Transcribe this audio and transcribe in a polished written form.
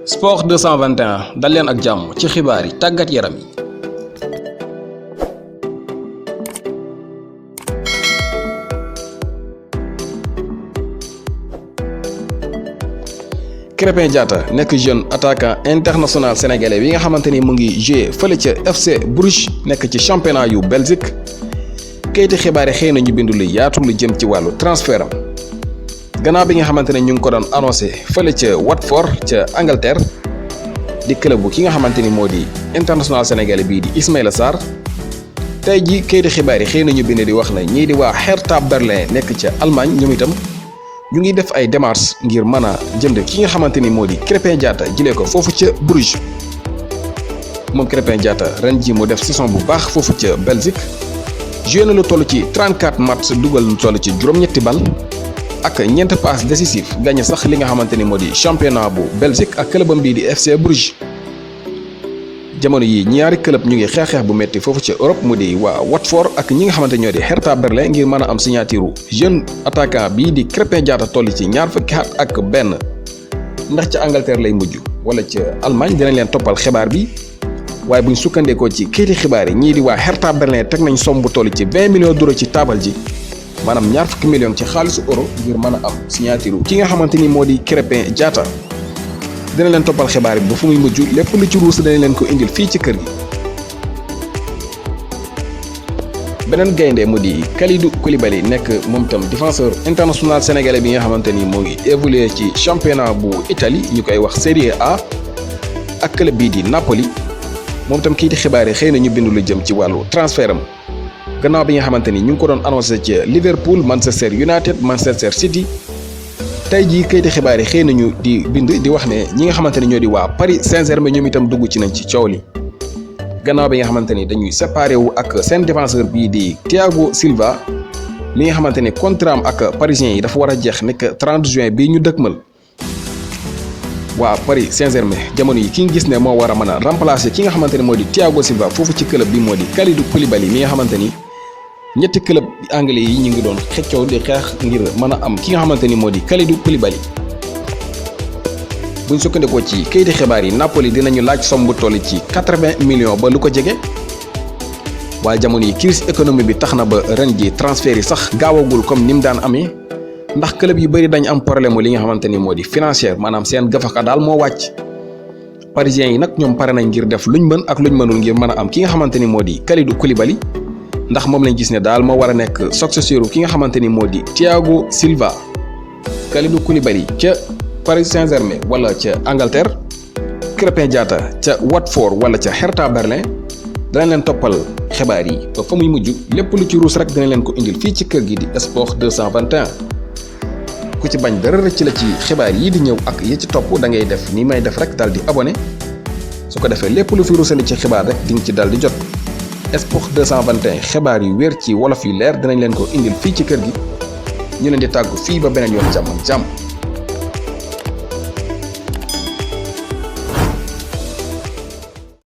Sport 221 dal leen ak jàmm ci xibaar yi tàggat yaram yi. Krépin Diatta nekk jeune attaquant international sénégalais bi nga xamante ni mu ngi joué fële ca FC Bruges nekk ci championnat yu Belgique kayiti xibaar yi xëy na ñu bindu lu yaatu lu jëm ci wàllu transfert am gannaaw bi nga xamante ne ñu ngi ko doon annoncé fële ca Watford ca Angleterre di club bu ki nga xamante ni moo di international sénégalais bii di Ismaïla Sarr tey ji kayiti xibaar yi xëy na ñu bind di wax na ñii di waa Hertha Berlin nekk ca Allemagne ñoom itam ñu ngi def ay démarches ngir mën a jënd ki nga xamante ni moo di Krépin Diatta jëlee ko foofu ca Bruges moom Krépin Diatta ren ji mu def saison bu baax foofu ca Belgique joué na lu toll ci 34 matchs dugal lu toll ci juróom-ñetti bal ak ñeent passes décisives gagné sax li nga xamante ni moo di championnat bu Belgique ak clubam bii di FC Bruges. jamono yi ñaari club ñu ngi xeex bu metti foofu ci Europe mu di waa Watford ak ñi nga xamante ñoo di Hertha Berlin ngir mën a am signature jeune attaquant bii di Krépin Diatta toll ci ñaar fukki at ak benn ndax ca Angleterre lay mujj wala ca Allemagne dinañ leen toppal xibaar bi waaye buñ sukkandekoo ci kayiti xibaar yi ñii di waa Hertha Berlin teg nañ somme bu toll ci 20 millions d'euros ci taabal ji maanaam ñaar fukki millions ci xaalisu euro ngir mën a am signature ki nga xamante ni moo di Krépin Diatta. dina leen toppal xibaar bi ba fu muy mujj lépp lu ci ruus danañ leen ko indil fii ci kër gi. beneen gaynde mu di Kalidou Koulibaly nekk moom itam défenseur international sénégalais bi nga xamante ni moo ngi évolué ci championnat bu Italie ñu koy wax Serie A ak club bii di Napoli moom itam kii di xibaar yi xëy na ñu bind lu jëm ci wàllu transfert am gannaaw bi nga xamante ni ñu ngi ko doon annoncé ci Liverpool, Manchester United, Manchester City. tey jii kayiti xibaar yi xëy nañu di bind di wax ne ñi nga xamante ni ñoo di waa Paris Saint-Germain ñoom itam dugg ci nañ ci coow li gannaaw bi nga xamante ni dañuy séparé wu ak seen défenseur bii di Thiago Silva li nga xamante ni contrat am ak parisien yi dafa war a jeex nekk 30 juin bii ñu dëkkmal waa Paris Saint-Germain jamono yi ki nga gis ne moo war a mën a remplacer ki nga xamante ni moo di Thiago Silva foofu ci club bi moo di Kalidou Koulibaly mi nga xamante ni ñetti club anglais yi ñu ngi doon xëccoo di xeex ngir mën a am ki nga xamante ni moo di Kalidou Koulibaly. buñ sukkandikoo ci kayiti xibaar yi Napoli dinañu laaj somme bu toll ci 80 millions ba lu ko jege waaye jamono yi crise économique bi tax na ba ren ji transfert yi sax gaawagul comme ni mu daan amee ndax club yu bëri dañ am problème li nga xamante ni moo di financière maanaam seen gafaka daal moo wàcc. parisiens yi nag ñoom pare nañ ngir def luñ mën ak luñ mënul ngir mën a am ki nga xamante ni moo di Kalidou Koulibaly. ndax moom lañ gis ne daal moo war a nekk successeur ki nga xamante ni moo di Thiago Silva. Kalidou Koulibaly ca Paris Saint-Germain wala ca Angleterre Krépin Diatta ca Watford wala ca Hertha Berlin danañ leen toppal xibaar yi ba fa muy mujj lépp lu ci ruus rek dinañ leen ko indil fii ci kër gi di Sport 221. ku ci bañ dara rëcc la ci xibaar yii di ñëw ak yi ci topp da ngay def ni may def rek daal di abonné su ko defee lépp lu fi ruusali ci xibaar rek di nga ci dal di jot. Sport 221 xibaar yu wér ci wolof yu leer dinañ leen ko indil fii ci kër gi ñu leen di tàggu fii ba beneen yoon jàmm.